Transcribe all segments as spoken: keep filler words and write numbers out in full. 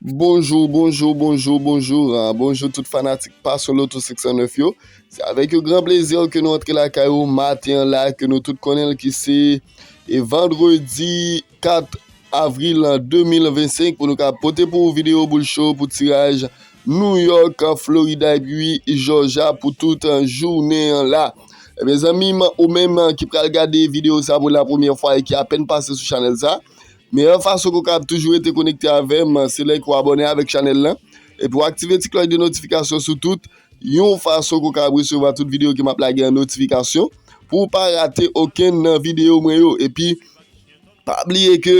Bonjou, bonjou, bonjou, bonjou, ah, bonjou tout fanatik Passion Lotto senk san nèf yo. Se avèk yon gran plezi ke nou antre lakay ou maten an la, ke nou tout konnen l ki se, e, vandredi kat avril de mil vennsenk pou nou ka pote pou ou videyo boul cho pou tiraj New York, Florida epi Georgia pou tout, ah, jounen an la. Ebyen, zanmi m, ou menm, ah, ki pral gade videyo sa pou la premyè fwa e ki apèn pase sou chanèl sa, meyè fason ke w kapab toujou rete konekte avè m, se lè ke w abòne avèk chanèl lan. Epi w aktive ti klòch de notifikasyon sou tout, yon fason ke w kapab resevwa tout videyo ke m ap lage an notifikasyon, pou w pa rate okenn nan videyo mwen yo. Epi, pa bliye ke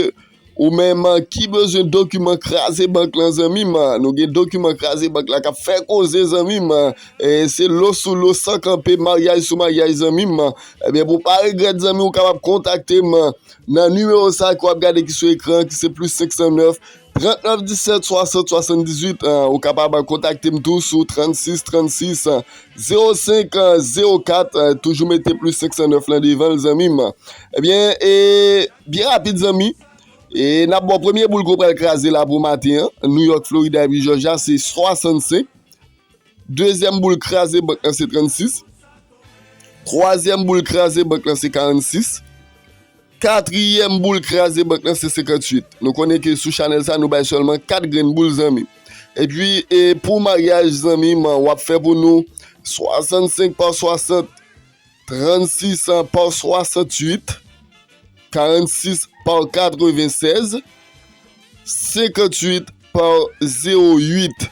ou menm ki bezwen dokiman kraze bank lan, zanmi m, nou gen dokiman kraze bank la k ap fè koze, zanmi m. E, se lo sou lo, san kanpe, maryaj sou maryaj, zanmi m. Ebyen, pou w pa regrèt, zanmi, ou kapab kontakte m nan nimewo sa ke w ap gade ki sou ekran, ki se plis senk san nèf, trant nèf disèt, swasant, swasanndizuit. Ou kapab kontakte m tou sou trannsis trannsis, zewo senk, zewo kat, toujou mete plis senk san nèf lan devan l, zanmi m. Ebyen, e, byen rapid, zanmi, e, n ap ba w premye boul ke w pral kraze la pou maten an, New York, Florida epi Georgia, se swasannsenk. Dezyèm boul kraze bank lan se trannsis. Twazyèm boul kraze bank lan se karannsis. Katriyèm boul kraze bank lan se senkantuit. Nou konnen ke sou chanèl sa, nou bay sèlman kat grenn boul, zanmi. Epi, e, pou maryaj, zanmi m, w ap fè pou nou swasannsenk pa swasant, trannsis pa swasantuit, karannsis pa katrevennsèz, senkantuit pa zewo uit.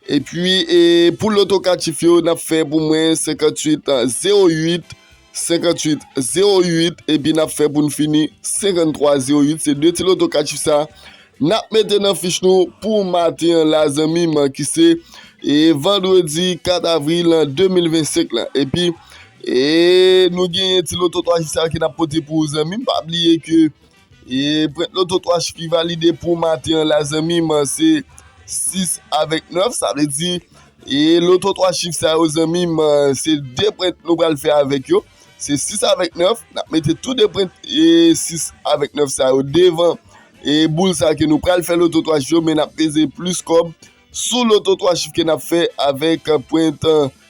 Epi, e, pou loto kat chif yo, n ap fè pou mwen senkantuit zewo uit, senkantuit zewo uit, epi n ap fè pou n fini senkanntwa zewo uit. Se de ti loto kat chif sa n ap mete nan fich nou pou maten an la, zanmi m, ki se, e, vandredi kat avril de mil vennsenk lan. Epi, e, nou genyen ti loto twa chif sa ke n ap pote pou ou, zanmi m. Pa bliye ke, e, pwent loto twa chif ki valide pou maten an la, zanmi m, se sis avèk nèf. Sa vle di, e, loto twa chif sa yo, zanmi m, se de pwent nou pral fè avèk yo. Se sis avèk nèf, n ap mete tou de pwent, e, sis avèk nèf sa yo devan, e, boul sa ke nou pral fè loto twa chif yo, men n ap peze plis kòb sou loto twa chif ke n ap fè avèk pwent,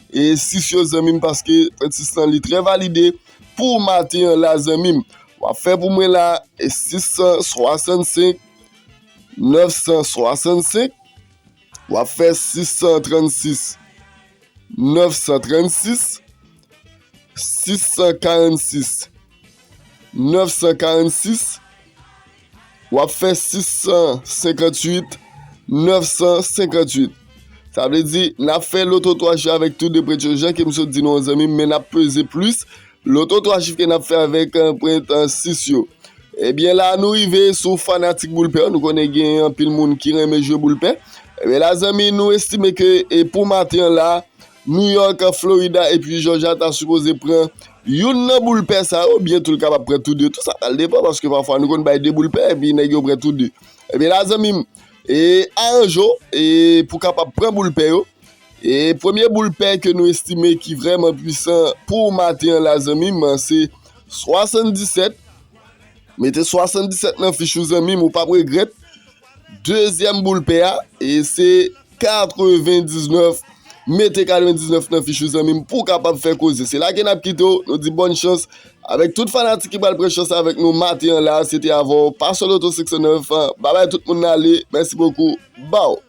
e, sis yo, zanmi m, paske pwent sis lan li trè valide pou maten an la, zanmi m. W ap fè pou mwen la, e, sis san swasannsenk, nèf san swasannsenk, w ap fè sis san trannsis, nèf san trannsis, sis san karannsis, nèf san karannsis, w ap fè sis san senkantuit, nèf san senkantuit. Sa vle di, n ap fè loto twa chif avèk tou de pwent yo, jan ke m sot di nou an, zanmi m, men n ap peze plis loto twa chif ke n ap fè avèk, e, pwent, e, sis yo. Ebyen, la nou rive sou fanatik boul pè yo. Nou konnen gen anpil moun ki renmen jwe boul pè. Ebyen, la, zanmi, nou estime ke, e, pou maten an la, New York, Florida epi Georgia ta sipoze pran youn nan boul pè sa yo, byen tou l kapab pran tou de tou, sa pral depann, paske pafwa nou konn bay de boul pè epi nèg yo pran tou de. Ebyen, la, zanmi m, e, aranje w, e, pou kapab pran boul pè yo. E premye boul pè ke nou estime ki vrèman pwisan pou maten an la, zanmi m, se swasanndisèt. Mete swasanndisèt nan fich ou, zanmi m, ou p ap regrèt. Dezyèm boul pè a, e se katrevendiznèf. Mete katrevendiznèf nan fich ou, zanmi m, pou w kapab fè koze. Se la ke n ap kite w. Nou di bòn chans avèk tout fanatik ki pral pran chans avèk nou maten an la. Se te avè w, Passion Lotto senk san nèf. Babay tout moun, n ale. Mèsi bokou. Baw.